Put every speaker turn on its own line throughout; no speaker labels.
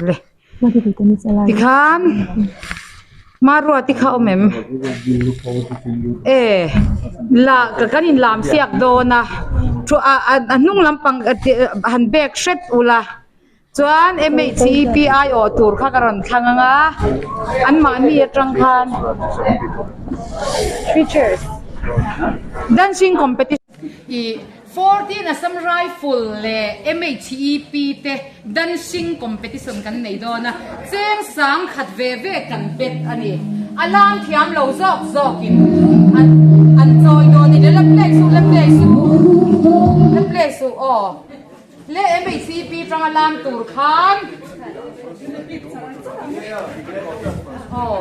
Le tikhan Maruati kha awm em? E la ka kan in lam siak dawn a thu a a a hnung lampang han bag hret ula chuan m h e p i awh tur kha ka rawn thlang ang a anmahni atang khan features dancing competition ih 14 Assam Rifle leh MHEP te dancing competition kan nei dawn a, cheng sang khat ve ve kan bet a ni. A lam thiam lo zawk zawkin an an chawi dawn a ni. La play suh, la play suh, la play suh aw. Le MHEP tanga lam tur khan aw.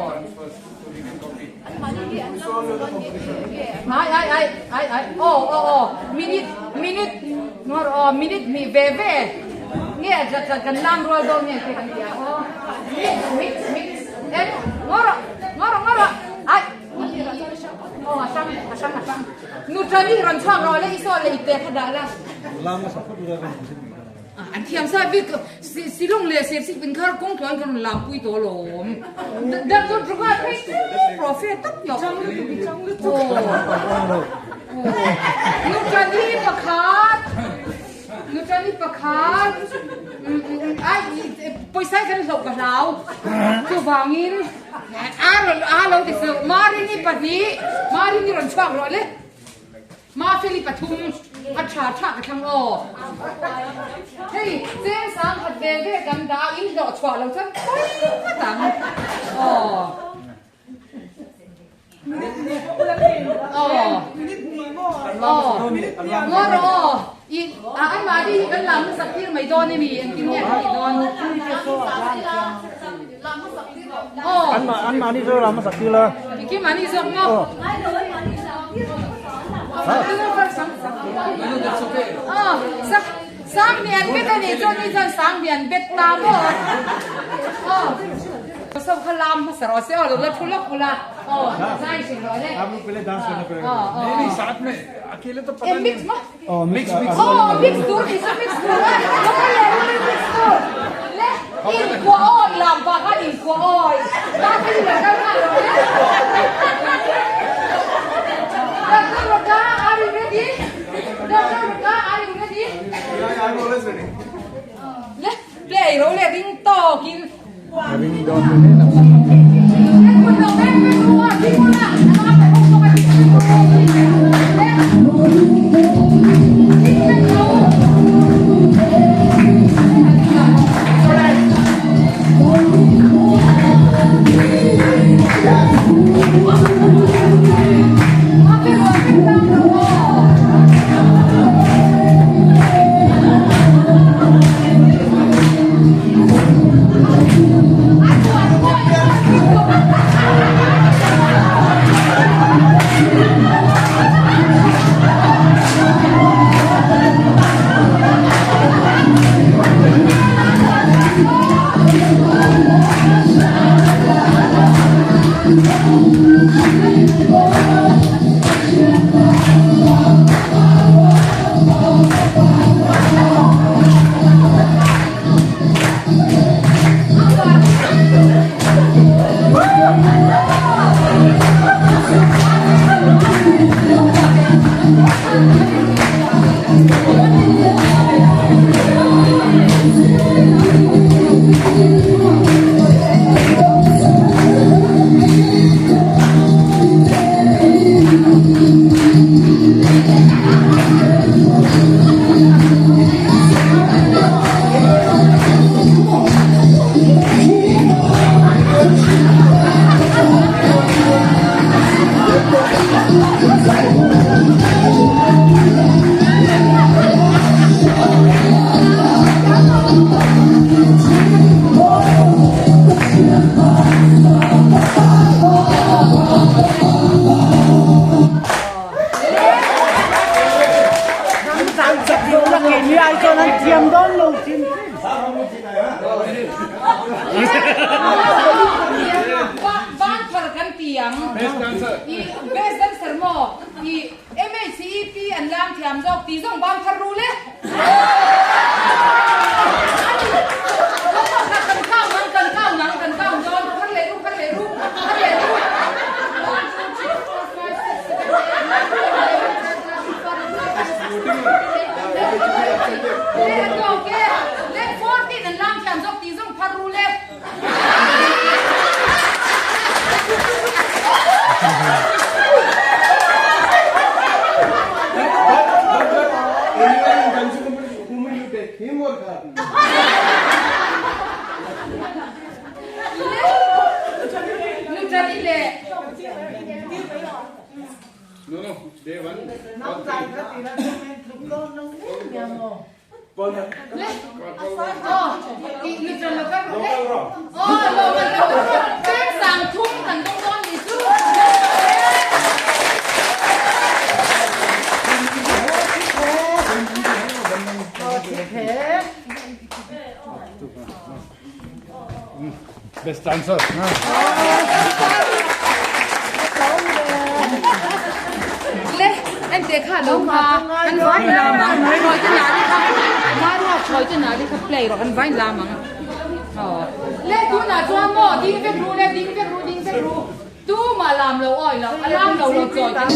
Ai ai ai ai ai aw aw aw minute minute ngawr aw minute hnih ve ve nge ka ka kan lam rual dawn nge te kan tia aw mix mix mix en ngawr ngawr ngawr ai aw a hrang a hrang a hrang nuṭani rawn chhuak rawh le i saw lei te kha dah la An thiam sa bik Shillong leh Serchhip inkhar kawng tluan kan rawn lampui tawh alawm. Damdawi druga phei chu profe tak tak. Nuṭani pakhat Nuṭani pakhat ai pawisa hi kan hloh ka hlau. Chuvangin a rawn a lo ti suh Marini pahnih Marini rawn chhuak rawh le. Mafeli pathum a tha tha ka thlang aw. Hei cheng sang khat ve ve kan dah a in hlawh chhuah lo chuan pawi ngawt ang aw. Aw. Aw. Ngawr aw. I a an mahni hi kan lam hmasak tir mai dawn emi engtin nge kan tih dawn. Aw.
An mahni zawk lam hmasak tir la.
Ki mahni zawk maw? Aw sang hnian bet a nih chuan ni chuan sang hnian bet ta maw? Aw saw kha lam hmasa rawh se aw lo la thu lawk ula aw zai hrilh rawh le. Aw aw aw mix maw?
Aw mix mix.
Aw mix tur ni chu mix tur a lo kal leh ru mix tur le in kua awi lam pa kha in kua awi ta kha ni lo kal nghal rawh le Doctor Roka are you ready Doctor Roka are you ready
Yeah, I'm always ready.
Le play ro le ring tawkin
Ring dawn ni na.
Ban thar kan ti ang. I best dancer maw? I MHEP an lam thiam zawk ti zawng ban thar ru le. Kan Le a tawk e. Le 14 an lam thiam zawk tih zawng phar ru le. Nuṭani le.
Best answer.
Le en te kha lo kha kan vai lam ang thawi te nari kha marua thawi te nari kha play rawh kan vai lam ang aw le tunah chuan maw ding vek ru le ding vek ru ding vek ru tumah lam lo awi lo a lam lo lo chawi te.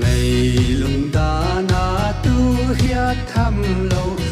Leilung dana tu hiat tham lo.